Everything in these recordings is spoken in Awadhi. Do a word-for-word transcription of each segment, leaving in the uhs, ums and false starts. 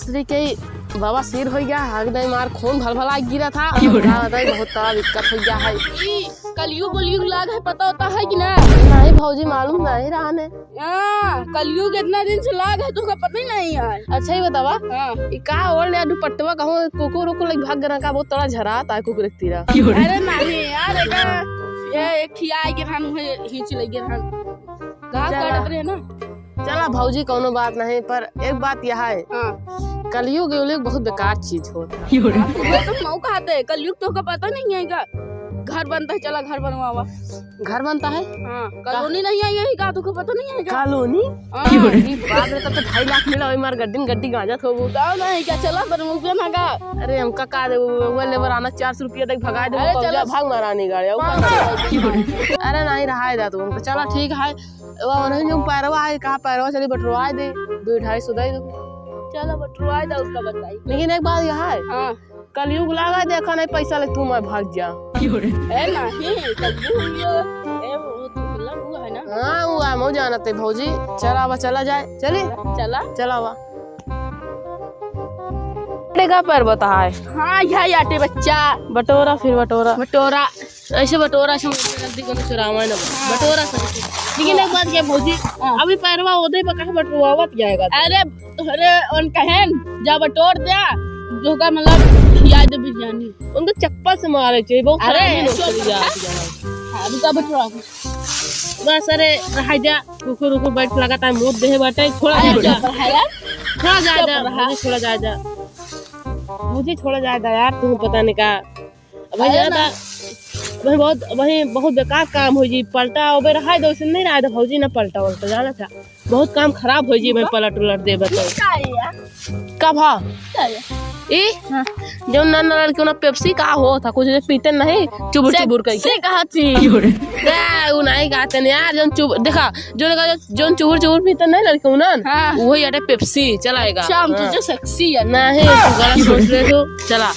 रात्रि के ही बवासीर होइ गया, हक दे मार खून भलभला गिरा था। का बताई, बहुत तड़ा दिक्कत होइ गया है। ई कलयुग उलयुग लाग है, पता होता है कि ना? नहीं भौजी, मालूम नहीं रहा ने। हाँ, कलयुग इतना दिन से लाग है, तुमका पता ही नहीं है। अच्छा ही बतावा। हाँ। ई का ओढ़ ले दुपट्टवा, कहूँ कुकुर उकुर लग भाग गना का, बहुत तड़ा झरा ता कुकुर एक तीरा। अरे नहीं यार, एका, ये एक खिया के रहन, उहे हिंच लगे रहन। का चला। करत रहे ना? चला भौजी, कौनो बात नहीं, पर एक बात यह है, हाँ। कलयुग उलयुग बहुत बेकार चीज होत है। हाँ, तो मैं तो मऊ कहते, कलयुग तो का पता नहीं है का? घर बनता है, चला घर बनवावा। घर बनता है? हाँ, का? कॉलोनी नहीं आई है का? तुमको पता नहीं है का? कॉलोनी? हाँ। अरे बाप रे, तब तो ढाई लाख मिला, वही मार गड्डी न गड्डी गांजा थोबू। का नहीं क्या चला बनवाबे ना का? अरे हमका का दे, वो, वो लेबर आना चार सौ रुपया देके भगाए दे, अरे वो चला। कौजा भाग मारानी गाड़ी, वो का पाँच सौ करे? अरे नहीं रहा है दा तू, हमका चला ठीक है। वो नहीं जो पैरवा है, कहाँ पैरवा चली बटरवा दे, दो ढाई सौ दे दो। चला बटरवा दे, उसका बताई। लेकिन एक बात यह है, हाँ। कलयुग लागा, देखा नहीं पैसा ले तू मैं भाग जा। ए नहीं, कलयुग ये, ए वो तो मतलब वो है ना। हाँ, वो है, मैं जानते भौजी। चला बा, चला जाए, चली। चला। चला बा। बेटे का पैर बताए। हाँ, यह आटे बच्चा। बटोरा फिर बटोरा। बटोरा। ऐसे बटोरा से मुझे गलती कोनो चुरावा ना। हाँ। बटोरा से। लेकिन एक बात क्या भौजी, हाँ। अभी पैरवा ओदे पर कहाँ बटोरावत जाएगा? अरे, अरे, उन कहेन, जा बटोर दे, जो का मतलब, खिया दे बिरयानी। उनको चप्पल से मारे चाहिए, बहुत अरे, खराब चुप नौकरी रहा। जाती है। हाँ, रुका बटोरा। बस, अरे, रहा जा, कुकुर, कुकुर बैठ लगा था, मुंह देहे बाटे, छोड़ा अरे, जा, जा। चुप रहा यार। छोड़ा जा, चुप जा, रहा। मुझे छोड़ा जा, जा। मुझे छोड़ा जा, जा यार, तुम पता नहीं का। अब भाई अरे जाना ना। था, वही बहुत, वही बहुत बेकार काम हो जी, पलटा ओबे रहा है, वैसे नहीं रहा था भौजी, ना पलटा वलटा, जाना था, बहुत काम खराब हो जी, भाई पलट उलट दे बताओ। का है यार? का भा? का है? ए? हाँ। जौन नन्ना लड़की ना पेप्सी का हो था, कुछ पीते नहीं, चुबुर से, चुबुर कइके। से कहा थी? ए, उ नहीं कहते नहीं यार, जौन चुब-, देखा, जौन का, जौन चुबुर चुबुर पीते नहीं लड़की ना, हाँ। वही अटे पेप्सी चलाएगा। अच्छा, हम हाँ। सोचे सेक्सी है। नहीं, तू गलत सोच रहे हो, चला।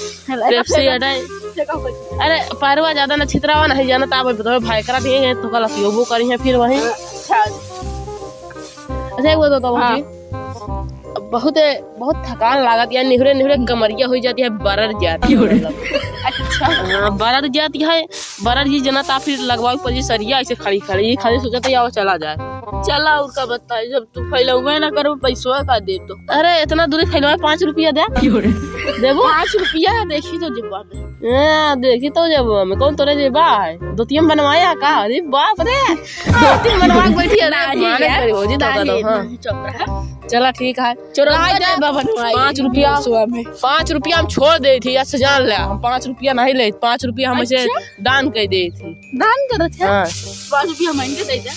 पेप्सी अटे। अरे, पैरवा ज्यादा न छितरावा नहीं जाना, ता बताओ, भाई करा दिए हैं, तो गलत योबो करी है फिर वहीं। अच्छा। अच्छा, एक बात बताओ हाँ। भौजी, बहुत, बहुत थकान लागत यार, निहुरे निहुरे कमरिया हो जाती है, बरर जाती है, मतलब। अच्छा। हाँ, बरर जाती है, बरर जी जना ता फिर लगवाओ पजी सरिया ऐसे खड़ी खड़ी, ये खाली सोचते आओ चला जाए। चला और का बताई, जब तू फैलौबे ना करबो, पैसवा का दे तो। अरे, इतना दूरी फैलवा, पाँच रुपया दे। देबो? पाँच रुपया देखी तो जेबा में। हाँ, देखी तो जेबा में। कौन तोरे जेबा है? धोतिया में बनवाया का? अरे बाप रे, धोती में बनवा के बैठी है। अरे, नहीं मारे यार, करी भौजी, दादा नहीं, दो, हाँ। नहीं, चुप रहा। चला, ठीक है। चोरवा रहा जा, जेबा बनवाई। पाँच रुपया, पैसवा में। पाँच रुपया हम छोड़ दे थी, ऐसे जान ले, हम पाँच रुपया नहीं ले, पाँच रुपया हम ऐसे अच्छा? दान कर दे थी। दान करत है? हाँ। पाँच रुपया हम इनके दे दे।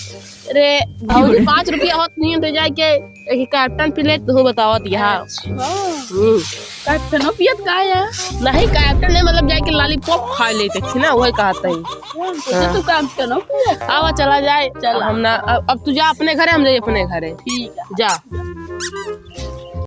अरे, भौजी, पाँच रुपया होत नहीं तो जाके एक कैप्टन प्लेट तू बतावत यहाँ। अच्छा। हम्म। कैप्टनो पियत का है? नहीं, कैप्टन नहीं, मतलब जाके लॉलीपॉप खा लेते थे ना, वही कहते हैं। अच्छा, तो हाँ। तू कैप्टनो पियत? आवा, चला जाए। चला। हम ना, अब, अब तू जा अपने घरे, हम जाए अपने घरे। ठीक है। जा।